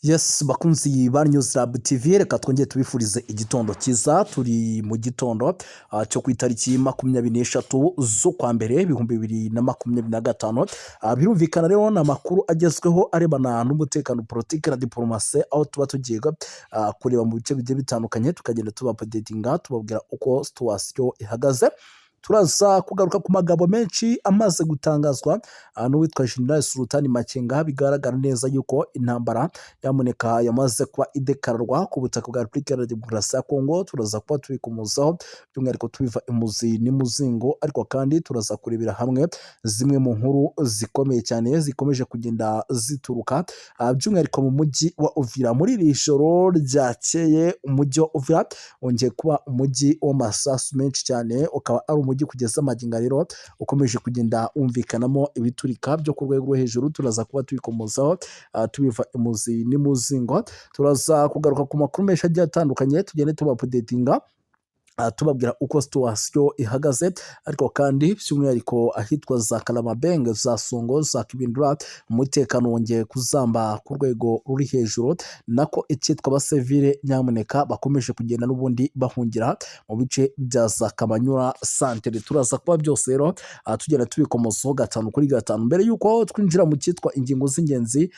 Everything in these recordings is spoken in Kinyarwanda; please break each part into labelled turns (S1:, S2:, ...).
S1: Yes, bakunzi ba News Lab TV, reka twongere tubifurize igitondo cyiza. Turi mu gitondo cyo ku itariki 23 z'ukwa mbere 2025. Birumvikana rero ni amakuru agezweho arebana n'umutekano, politiki na diporomasi, aho tuba tugiye kureba mu bice bigiye bitandukanye, tukagenda tubaupdatinga, tubabwira uko situation ihagaze. Turaza kugaruka ku magambo menshi amaze gutangazwa n'uwitwa General Sultani Makenga. Bigaragara neza yuko intambara nyamuneka yamaze kuba idekararwa ku butaka bwa Repubulika Iharanira Demokarasi ya Kongo. Turaza kuba tubikomozaho, by'umwihariko tubiva imuzi n'imuzingo, ariko kandi turaza kurebera hamwe zimwe mu nkuru zikomeye cyane zikomeje kugenda zituruka by'umwihariko mu mujyi wa Uvira. Muri iri joro ryakeye, umujyi wa Uvira wongeye kuba umujyi w'amasasu menshi cyane, ukaba ari umujyi kugeza magingo rero ukomeje kugenda wumvikanamo ibiturika byo ku rwego rwo hejuru. Turaza kuba tubikomozaho, tubiva imuzi n'imuzingo. Turaza kugaruka ku makuru menshi agiye atandukanye, tugende tubaupdatinga, tubabwira uko situation ihagaze, ariko kandi by'umwihariko ahitwa za Kalamabenge, za Songo, za Kibindura, umutekano wongeye kuzamba ku rwego ruri hejuru, nako icyitwa abasivile nyamuneka bakomeje kugenda n'ubundi bahungira mu bice bya za Kamanyura santere. Turaza kuba byose rero tugenda tubikomozaho gatanu kuri gatanu. Mbere y'uko twinjira mu cyitwa ingingo z'ingenzi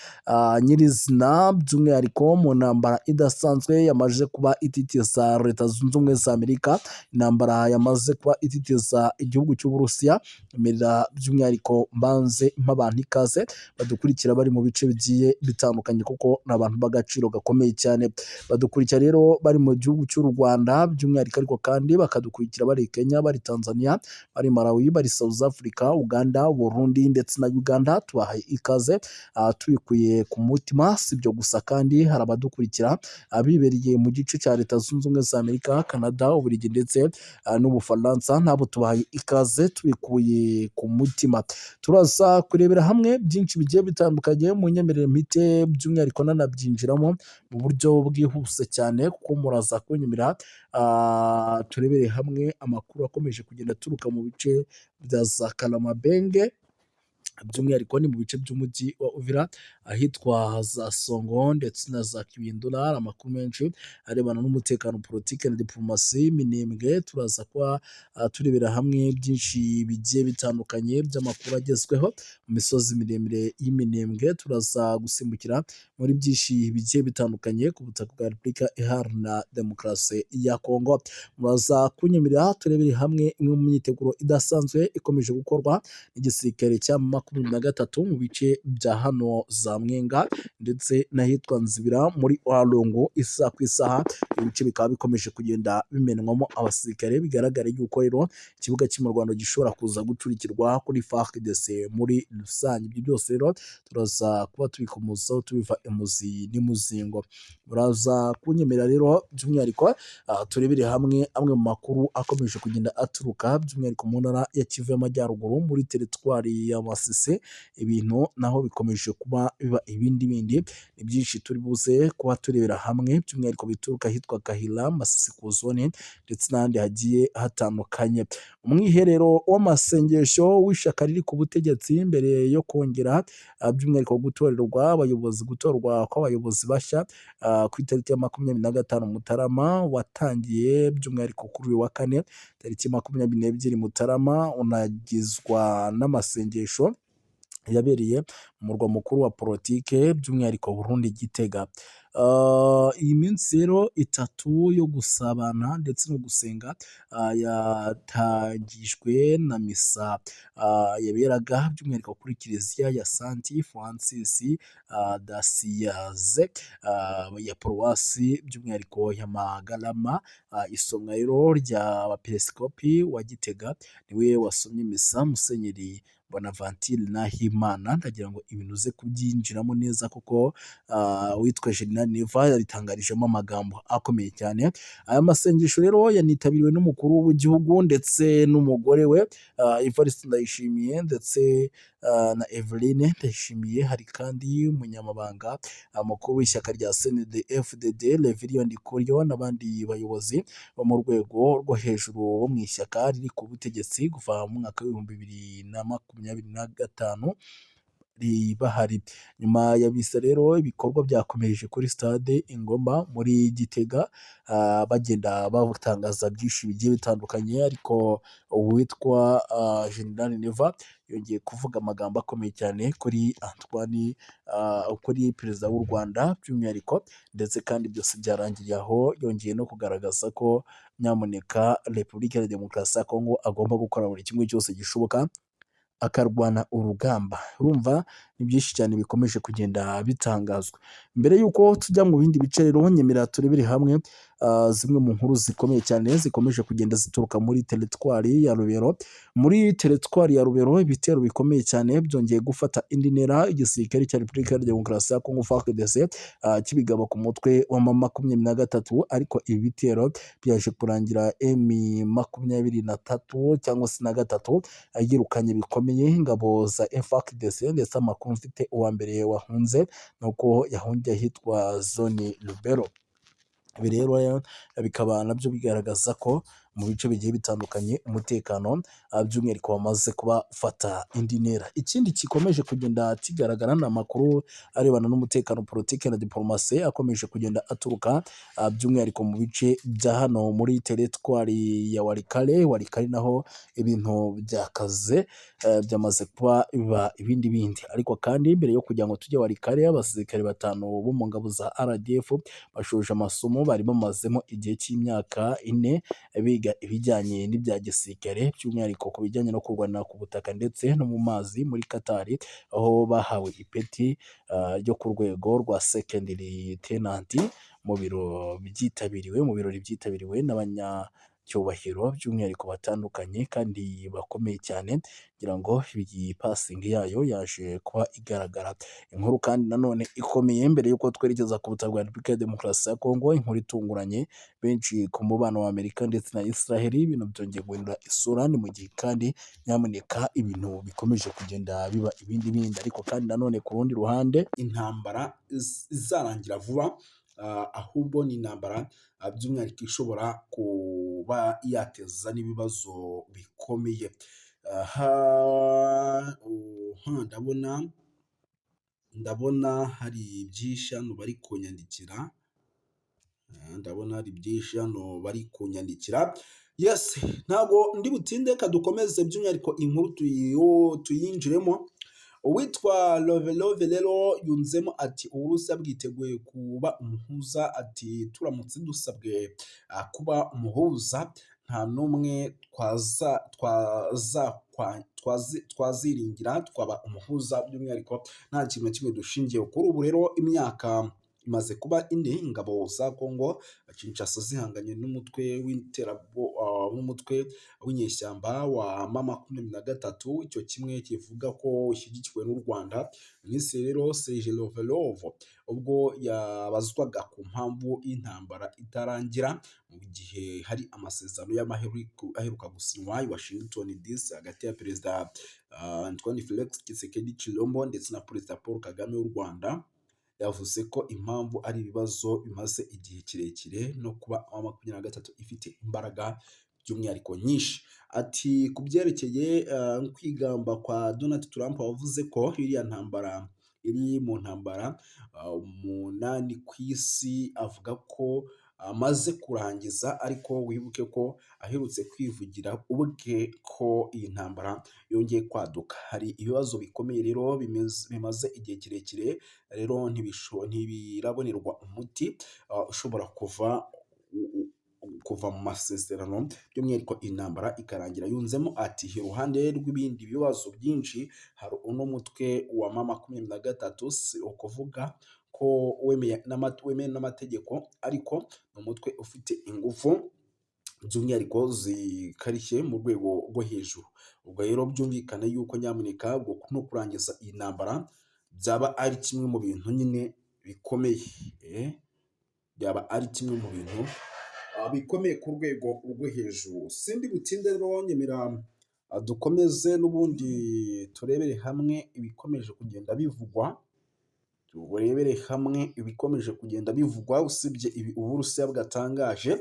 S1: nyirizina, by'umwihariko mu ntambara idasanzwe yamaze kuba ititiza Leta Zunze Ubumwe za Amerika, intambara yamaze kuba ititiza igihugu cy'Uburusiya, emerera by'umwihariko mbanze mpa abantu ikaze badukurikira bari mu bice bigiye bitandukanye, kuko ni abantu b'agaciro gakomeye cyane. Badukurikira rero bari mu gihugu cy'u Rwanda by'umwihariko, ariko kandi bakadukurikira bari Kenya, bari Tanzania, bari Malawi, bari South Africa, Uganda, Burundi ndetse na Uganda. Tubahaye ikaze tubikuye ku mutima. Si ibyo gusa kandi, hari abadukurikira bibereye mu gice cya Leta Zunze Ubumwe za Amerika, Canada, Ububiligi ndetse n'Ubufaransa. Ntabwo tubahaye ikaze tubikuye ku mutima. Turaza kurebera hamwe byinshi bigiye bitandukanye. Mu nyemerere mpite by'umwihariko nanabyinjiramo mu buryo bwihuse cyane, kuko muraza kunyemera turebere hamwe amakuru akomeje kugenda aturuka mu bice bya za Karamabenge, by'umwihariko ni mu bice by'umujyi wa Uvira, ahitwa za Songo ndetse na za Kibindura. Hari amakuru menshi arebana n'umutekano, politiki na diporomasi. Minembwe, turaza kuba turebera hamwe byinshi bigiye bitandukanye by'amakuru agezweho mu misozi miremire y'iminembwe. Turaza gusimbukira muri byinshi bigiye bitandukanye ku butaka bwa Repubulika Iharanira Demokarasi ya Kongo. Muraza kunyemerera turebere hamwe imwe mu myiteguro idasanzwe ikomeje gukorwa n'igisirikare cya 23 mu bice bya hano za Mwenga ndetse n'ahitwa Nzibira muri Walungu. Isaha ku isaha ibice bikaba bikomeje kugenda bimenwamo abasirikare. Bigaragara yuko rero ikibuga cy'imirwano gishobora kuza gucurikirwa kuri FARDC muri rusange. Ibyo byose rero turaza kuba tubikomozaho, tubiva imuzi n'imuzingo. Muraza kunyemerera rero by'umwihariko turebere hamwe amwe mu makuru akomeje kugenda aturuka by'umwihariko mu ntara ya Kivu y'Amajyaruguru, muri teritwari ya Masisi. Ibintu naho bikomeje kuba biba ibindi bindi. Ni byinshi turi buze kuba turebera hamwe, by'umwihariko bituruka ahitwa Gahira, Masisi ku zone ndetse n'ahandi hagiye hatandukanye. Umwiherero w'amasengesho w'ishyaka riri ku butegetsi mbere yo kongera by'umwihariko gutorerwa abayobozi, gutorwa kw'abayobozi bashya ku itariki ya 25 Mutarama, watangiye by'umwihariko kuri uyu wa kane tariki 22 Mutarama, unagizwa n'amasengesho yabereye mu murwa mukuru wa politike, by'umwihariko Burundi, Gitega. Iyi minsi rero itatu yo gusabana ndetse no gusenga yatangijwe na misa yaberaga by'umwihariko kuri kiliziya ya Saint Francis d'Assise ya paruwasi by'umwihariko ya Magarama. Isomwa rero rya Episkopi wa Gitega, niwe wasomye misa, Musenyeri Bonaventure Nahimana. Ndagira ngo ibintu uze kubyinjiramo neza, kuko uwitwa Jenerali Neva yabitangarijemo amagambo akomeye cyane. Aya masengesho rero yanitabiriwe n'umukuru w'igihugu ndetse n'umugore we Evariste Ndayishimiye ndetse na Eveline Ndayishimiye. Hari kandi umunyamabanga mukuru w'ishyaka rya CNDD-FDD, Reverien Ndikuriyo, n'abandi bayobozi bo mu rwego rwo hejuru bo mu ishyaka riri ku butegetsi kuva mu mwaka w'2025. bari bahari. Nyuma ya misa rero, ibikorwa byakomereje kuri stade Ingoma muri Gitega, bagenda batangaza byinshi bigiye bitandukanye, ariko uwitwa General Neva yongeye kuvuga amagambo akomeye cyane kuri Antoine, kuri perezida w'u Rwanda by'umwihariko. Ndetse kandi byose byarangiriye aho, yongeye no kugaragaza ko nyamuneka Repubulika ya Demokarasi ya Kongo agomba gukora buri kimwe cyose gishoboka akarwana urugamba. Urumva ni byinshi cyane bikomeje kugenda bitangazwa. Mbere y'uko tujya mu bindi bice rero, nyemerera turebere hamwe zimwe mu nkuru zikomeye cyane zikomeje kugenda zituruka muri teritwari ya Rubero. Muri teritwari ya Rubero, ibitero bikomeye cyane byongeye gufata indi ntera, igisirikare cya Repubulika ya Demokarasi ya Kongo FARDC kibigaba ku mutwe wa M23. Ariko ibi bitero byaje kurangira M23 cyangwa se na gatatu yirukanye bikomeye ingabo za FARDC. Ndetse amakuru mfite, uwa mbere wahunze ni uko yahungiye ahitwa zone Lubero. Ibi rero bikaba nabyo bigaragaza ko mu bice bigiye bitandukanye umutekano by'umwihariko wamaze kuba ufata indi ntera. Ikindi gikomeje kugenda kigaragara ni amakuru arebana n'umutekano, politiki na diporomasi akomeje kugenda aturuka by'umwihariko mu bice bya hano muri teritwari ya Walikale. Walikale naho ibintu byakaze, byamaze kuba biba ibindi bindi. Ariko kandi mbere yo kugira ngo tujye Walikale, abasirikare batanu bo mu ngabo za RDF bashoje amasomo bari bamazemo igihe cy'imyaka 4 biga ibijyanye n'ibya gisirikare, by'umwihariko ku bijyanye no kurwanira ku butaka ndetse no mu mazi muri Katari, aho bahawe ipeti ryo ku rwego rwa second lieutenant mu birori byitabiriwe n'abanyacyubahiro by'umwihariko batandukanye kandi bakomeye cyane. Kugira ngo iyi passing yayo yaje kuba igaragara. Inkuru kandi nanone ikomeye mbere y'uko twerekeza ku butaka bwa Repubulika ya Demokarasi ya Kongo, inkuru itunguranye benshi ku mubano wa Amerika ndetse na Israel, ibintu byongeye guhindura isura. Ni mu gihe kandi nyamuneka ibintu bikomeje kugenda biba ibindi bindi, ariko kandi nanone ku rundi ruhande
S2: intambara izarangira vuba, ahubwo ni intambara by'umwihariko ishobora kuba yateza n'ibibazo bikomeye. Aha ndabona hari byinshi hano bari kunyandikira, ndabona hari byinshi hano bari kunyandikira. Yes, ntabwo ndi butinde, reka dukomeze by'umwihariko inkuru tuyinjiremo. Uwitwa Lavrov rero yunzemo ati: "Uburusiya bwiteguye kuba umuhuza." Ati: "Turamutse dusabwe kuba umuhuza, nta n'umwe twaziringira, twaba umuhuza by'umwihariko nta kintu na kimwe dushingiye." Kuri ubu rero imyaka imaze kuba 4 ingabo za Kongo Kinshasa zihanganye n'umutwe w'inyeshyamba wa M23, icyo kimwe kivuga ko ushyigikiwe n'u Rwanda. Minisitiri rero Sergei Lavrov, ubwo yabazwaga ku mpamvu y'intambara itarangira mu gihe hari amasezerano y'amahoro aheruka gusinywa i Washington DC hagati ya Perezida Antoine Felix Tshisekedi Tshilombo ndetse na Perezida Paul Kagame w'u Rwanda, yavuze ko impamvu ari ibibazo bimaze igihe kirekire no kuba M23 ifite imbaraga by'umwihariko nyinshi. Ati: "Ku byerekeye kwigamba kwa Donald Trump wavuze ko iriya ntambara iri mu ntambara 8 ku isi, avuga ko amaze kurangiza, ariko wibuke ko aherutse kwivugira ubwe ko iyi ntambara yongeye kwaduka. Hari ibibazo bikomeye rero bimaze igihe kirekire rero ntibirabonerwa umuti ushobora kuva mu masezerano, by'umwihariko intambara ikarangira." Yunzemo ati: "Iruhande rw'ibindi bibazo byinshi hari uno mutwe wa M23, si ukuvuga ko wemewe n'amategeko, ariko ni umutwe ufite ingufu by'umwihariko zikarishye mu rwego rwo hejuru. Ubwo rero byumvikane yuko nyamuneka no kurangiza iyi ntambara byaba ari kimwe mu bintu nyine bikomeye, byaba ari kimwe mu bintu bikomeye ku rwego rwo hejuru." Sindi butinde rero, nyemera dukomeze n'ubundi turebere hamwe ibikomeje kugenda bivugwa, turebere hamwe ibikomeje kugenda bivugwa. Usibye ibi Uburusiya bwatangaje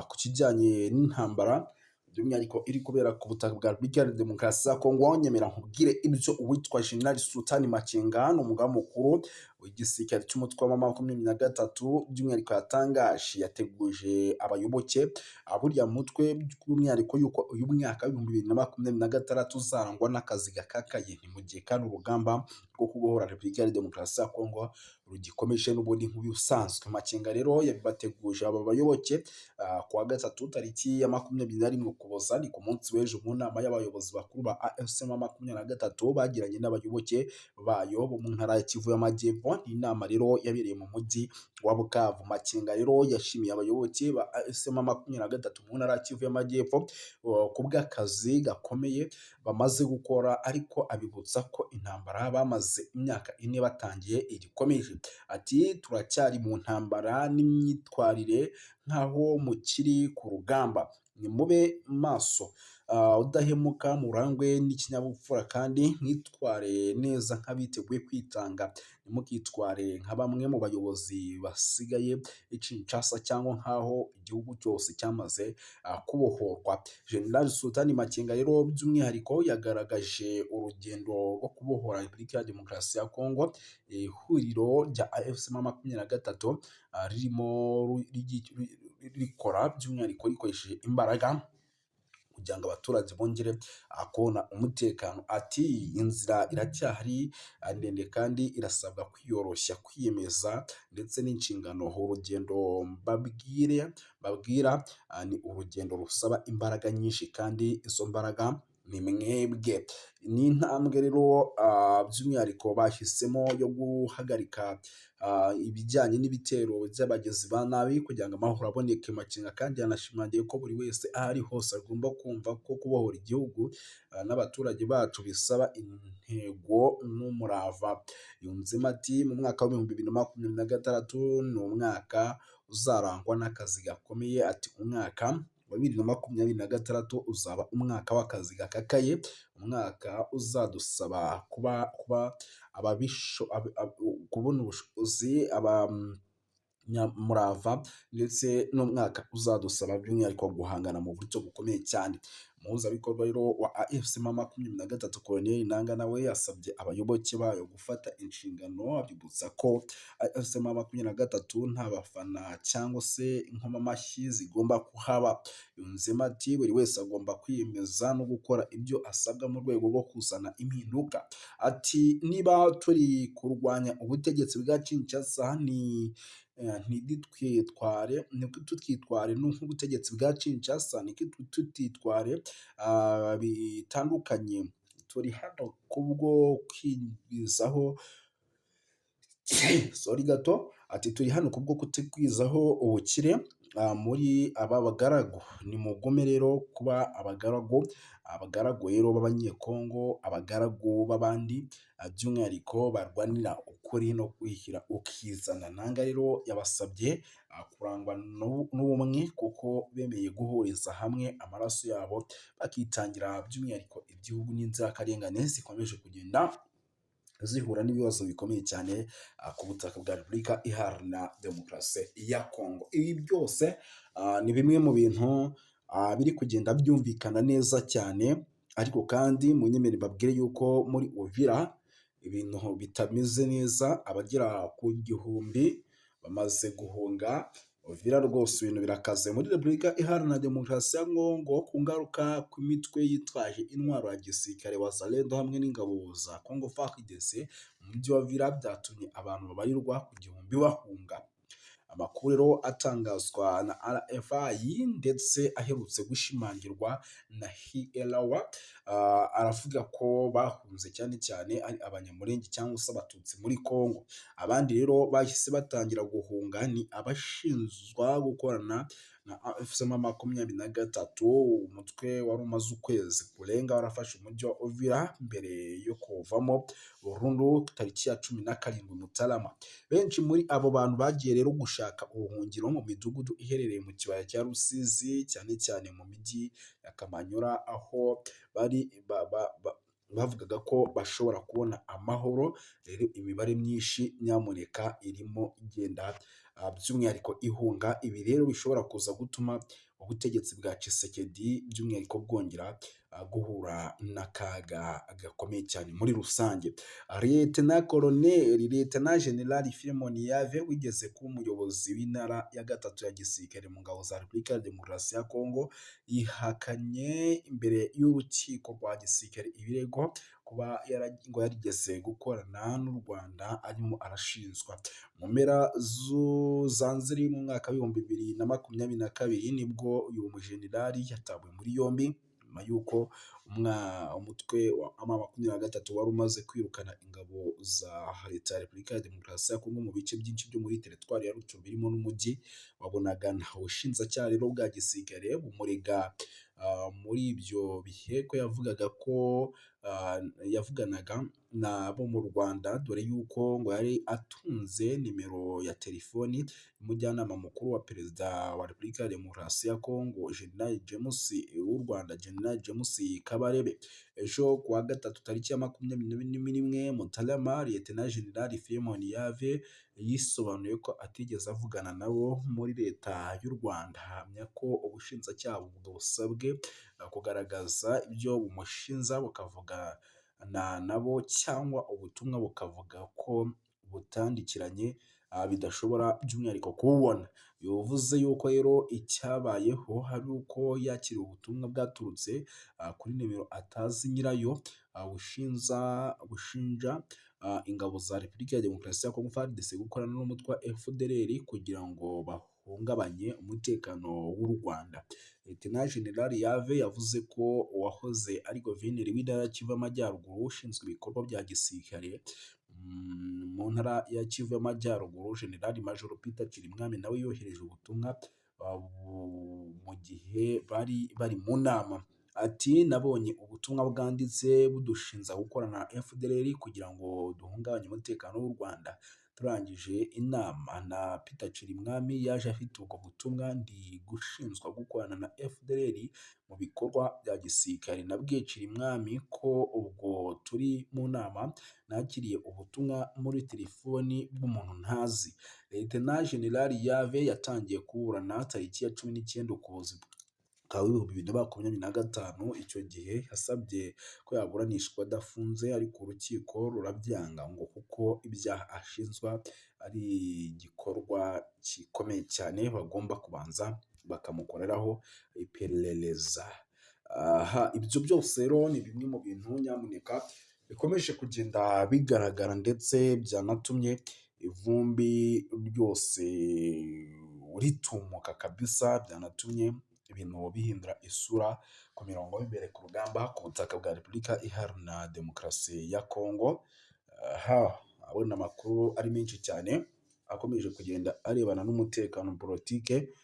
S2: ku kijyanye n'intambara, By'umwihariko iri kubera ku butaka bwa Repubulika ya Demokarasi ya Kongo. Nyemera nkubwire ibyo uwitwa General Sultani Makenga, ni umugaba mukuru w'igisirikare cy'umutwe wa 23, by'umwihariko yatangaje, yateguje abayoboke buriya mutwe, by'umwihariko yuko uyu mwaka w'2026 uzarangwa n'akazi gakakaye. Ni mu gihe kandi urugamba rwo kubohora Repubulika ya Demokarasi ya Kongo rugikomeje n'ubundi nk'ubusanzwe. Makenga rero yabibateguje aba bayoboke kuwa gatatu tariki ya 21 Ukuboza, ni ku munsi w'ejo, mu nama y'abayobozi bakuru ba AFC 23 bagiranye n'abayoboke bayo bo mu ntara ya Kivu y'Amajyepfo. Ni inama rero yabereye mu mujyi wa Bukavu. Makenga rero yashimiye abayoboke ba AFC 23 mu ntara ya Kivu y'Amajyepfo ku bw'akazi gakomeye bamaze gukora, ariko abibutsa ko intambara bamaze imyaka 4 batangiye igikomeje. Ati: "Turacyari mu ntambara n'imyitwarire nk'aho mukiri ku rugamba. Nimube maso, udahemuka, murangwe n'ikinyabupfura kandi mwitware neza nk'abiteguye kwitanga. Ntimukitware nka bamwe mu bayobozi basigaye i Kinshasa cyangwa nk'aho igihugu cyose cyamaze kubohorwa." General Sultani Makenga rero by'umwihariko yagaragaje urugendo rwo kubohora Repubulika ya Demokarasi ya Kongo, ihuriro rya AFC 23 ririmo rikora by'umwihariko rikoresheje imbaraga kugira ngo abaturage bongere kubona umutekano. Ati: "Inzira iracyahari ndende kandi irasabwa kwiyoroshya, kwiyemeza ndetse n'inshingano. Urugendo mbabwira ni urugendo rusaba imbaraga nyinshi, kandi izo mbaraga ni mwebwe." Ni intambwe rero by'umwihariko bahisemo yo guhagarika ibijyanye n'ibitero by'abagizi ba nabi kugira ngo amahoro aboneke. Makenga kandi yanashimangiye ko buri wese aho ari hose agomba kumva ko kubohora igihugu n'abaturage bacu bisaba intego n'umurava. Yunzemo ati: "Mu mwaka w'2026 ni umwaka uzarangwa n'akazi gakomeye." Ati: "Umwaka wa 2026 uzaba umwaka w'akazi gakakaye, umwaka uzadusaba kuba kubona ubushobozi, abanyamurava, ndetse n'umwaka uzadusaba by'umwihariko guhangana mu buryo bukomeye cyane." Umuhuzabikorwa rero wa AFC 23, Colonel Nanga, nawe yasabye abayoboke bayo gufata inshingano, abibutsa ko AFC 23 nta bafana cyangwa se inkomamashyi zigomba kuhaba. Yunzemo ati: "Buri wese agomba kwiyemeza no gukora ibyo asabwa mu rwego rwo kuzana impinduka." Ati: "Niba turi kurwanya ubutegetsi bwa Kinshasa, ni ntitwitware tutitware nk'ubutegetsi bwa Kinshasa, tutitware bitandukanye. Turi hano kubwo kwigwizaho," sorry gato, ati: "Turi hano kubwo kutigwizaho ubukire muri aba bagaragu. Nimugume rero kuba abagaragu, abagaragu rero b'Abanyekongo, abagaragu b'abandi, by'umwihariko barwanira ukuri no kwishyira ukizana." Nanga rero yabasabye kurangwa n'ubumwe kuko bemeye guhuriza hamwe amaraso yabo bakitangira by'umwihariko igihugu n'inzirakarengane zikomeje kugenda zihura n'ibibazo bikomeye cyane ku butaka bwa Repubulika Iharanira Demokarasi ya Kongo. Ibi byose ni bimwe mu bintu biri kugenda byumvikana neza cyane, ariko kandi munyemere mbabwire yuko muri Uvira ibintu bitameze neza, abagera ku 1000 bamaze guhunga Uvira. Rwose ibintu birakaze muri Repubulika Iharanira Demokarasi ya Kongo ku ngaruka ku mitwe yitwaje intwaro ya gisirikare Wazalendo hamwe n'ingabo za Congo FARDC mu mujyi wa Uvira, byatumye abantu babarirwa ku 1000 bahunga. Amakuru rero atangazwa na RFI ndetse aherutse gushimangirwa na Hielawa aravuga ko bahunze cyane cyane ari Abanyamulenge cyangwa se Abatutsi muri Congo. Abandi rero bahise batangira guhunga ni abashinjwa gukorana na AFC 23, umutwe wari umaze ukwezi kurenga warafashe umujyi wa Uvira mbere yo kuwuvamo burundu tariki ya 17 Mutarama. Benshi muri abo bantu bagiye rero gushaka ubuhungiro mu midugudu iherereye mu kibaya cya Rusizi, cyane cyane mu mijyi ya Kamanyola, aho bari bavugaga ko bashobora kubona amahoro. Rero imibare myinshi nyamuneka irimo igenda by'umwihariko ihunga. Ibi rero bishobora kuza gutuma ubutegetsi bwa Tshisekedi by'umwihariko bwongera guhura n'akaga gakomeye cyane muri rusange. Lieutenant Colonel, Lieutenant General Philemon Yave, wigeze kuba umuyobozi w'intara ya gatatu ya gisirikare mu ngabo za Repubulika ya Demokarasi ya Kongo, yihakanye imbere y'urukiko rwa gisirikare ibirego kuba ngo yarigeze gukorana n'u Rwanda arimo arashinjwa. Mu mpera za Nzeri mu mwaka w'2022 nibwo uyu mujenerali yatawe muri yombi, nyuma y'uko umutwe wa M23 wari umaze kwirukana ingabo za Leta ya Repubulika ya Demokarasi ya Kongo mu bice byinshi byo muri teritwari ya Rutshuru birimo n'umujyi wa Bunagana. Ubushinjacyaha rero bwa gisirikare bumurega muri ibyo bihe ko yavugaga ko yavuganaga nabo mu Rwanda, dore yuko ngo yari atunze nimero ya telefoni y'umujyanama mukuru wa Perezida wa Repubulika ya Demokarasi ya Kongo, General James w'u Rwanda, General James Kabarebe. Ejo kuwa gatatu tariki ya 21 Mutarama, Lieutenant General Philemon Yave yisobanuye ko atigeze avugana nabo muri Leta y'u Rwanda, ahamya ko ubushinjacyaha busabwe kugaragaza ibyo bumushinja bukavugana nabo cyangwa ubutumwa bukavuga ko butandikiranye bidashobora by'umwihariko kububona. Bivuze yuko rero icyabayeho ari uko yakiriye ubutumwa bwaturutse kuri nimero atazi nyirayo, bushinja ingabo za Repubulika ya Demokarasi ya Kongo FARDC gukorana n'umutwe wa FDLR kugira ngo bahungabanye umutekano w'u Rwanda. Lieutenant General Yave yavuze ko uwahoze ari guverineri w'intara ya Kivu y'Amajyaruguru ushinzwe ibikorwa bya gisirikare mu ntara ya Kivu y'Amajyaruguru, General Major Peter Chirimwami, nawe yohereje ubutumwa mu gihe bari bari mu nama. Ati: "Nabonye ubutumwa bwanditse budushinja gukorana na FDLR kugira ngo duhungabanye umutekano w'u Rwanda. Turangije inama na Peter Chirimwami yaje afite ubwo butumwa, ndi gushinjwa gukorana na FDLR mu bikorwa bya gisirikare. Nabwiye Chirimwami ko ubwo turi mu nama nakiriye ubutumwa muri telefoni bw'umuntu ntazi." Lieutenant General Yave yatangiye kuburana tariki ya 19 Ukuboza 2025. Icyo gihe yasabye ko yaburanishwa adafunze, ariko urukiko rurabyanga ngo kuko ibyaha ashinjwa ari igikorwa gikomeye cyane, bagomba kubanza bakamukoreraho iperereza. Aha ibyo byose rero ni bimwe mu bintu nyamuneka bikomeje kugenda bigaragara, ndetse byanatumye ivumbi ryose ritumuka kabisa, byanatumye ibintu bihindura isura ku mirongo y'imbere ku rugamba ku butaka bwa Repubulika Iharanira Demokarasi ya Kongo. Aha abona amakuru ari menshi cyane akomeje kugenda arebana n'umutekano, politike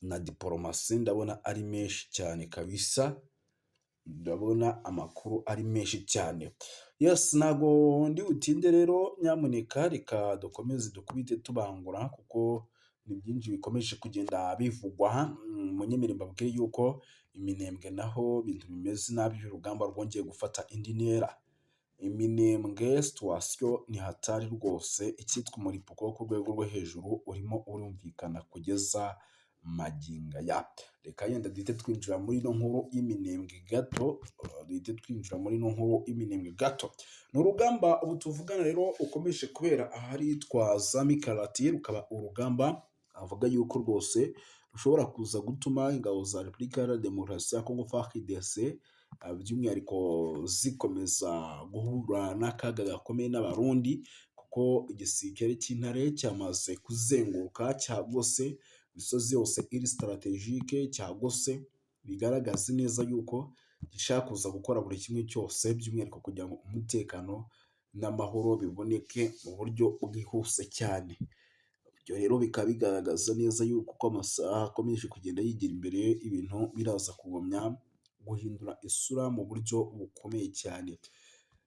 S2: na diporomasi, ndabona ari menshi cyane kabisa, ndabona amakuru ari menshi cyane. Yes, ntabwo ndi butinde rero, nyamuneka reka dukomeze dukubite tubangura kuko ni byinshi bikomeje kugenda bivugwa. Munyemere mbabwire yuko Iminembwe naho ibintu bimeze nabi, urugamba rwongeye gufata indi ntera. Iminembwe situation ni hatari rwose, icyitwa umuripuko wo ku rwego rwo hejuru urimo urumvikana kugeza magingo aya. Reka yenda duhite twinjira muri ino nkuru y'Iminembwe gato, duhite twinjira muri ino nkuru y'Iminembwe gato. Ni urugamba ubu tuvugana rero ukomeje kubera aharitwa za Mikarati, rukaba urugamba avuga yuko rwose rushobora kuza gutuma ingabo za Repubulika Iharanira Demokarasi ya Kongo FARDC by'umwihariko zikomeza guhura n'akaga gakomeye n'Abarundi, kuko igisirikare cy'Intare cyamaze kuzenguruka, cyagose imisozi yose iri stratégique, cyagose, bigaragaza neza yuko gishaka kuza gukora buri kimwe cyose by'umwihariko kugira ngo umutekano n'amahoro biboneke mu buryo bwihuse cyane. Ibyo rero bikaba bigaragaza neza yuko uko amasaha akomeje kugenda yigira imbere, ibintu biraza kugumya guhindura isura mu buryo bukomeye cyane.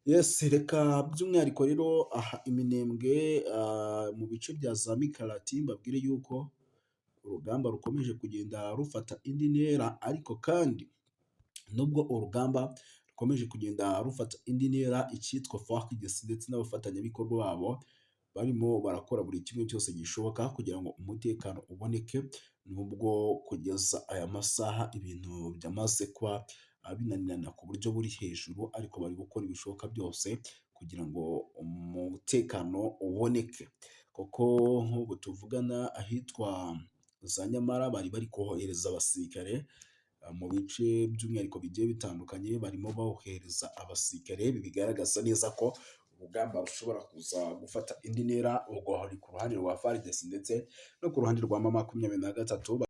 S2: Yes, reka by'umwihariko rero aha Iminembwe mu bice bya za Mikarati mbabwire yuko urugamba rukomeje kugenda rufata indi ntera, ariko kandi nubwo urugamba rukomeje kugenda rufata indi ntera, icyitwa FARDC ndetse n'abafatanyabikorwa babo Barimo barakora buri kimwe cyose gishoboka kugira ngo umutekano uboneke, nubwo kugeza aya masaha ibintu byamaze kuba binanirana ku buryo buri hejuru, ariko bari gukora ibishoboka byose kugira ngo umutekano uboneke, kuko nk'ubu tuvugana ahitwa za Nyamara bari kohereza abasirikare mu bice by'umwihariko bigiye bitandukanye, barimo bohereza abasirikare. Ibi bigaragaza neza ko urugamba rushobora kuza gufata indi ntera. Ubwo hari ku ruhande rwa FARDC ndetse no ku ruhande rwa M23.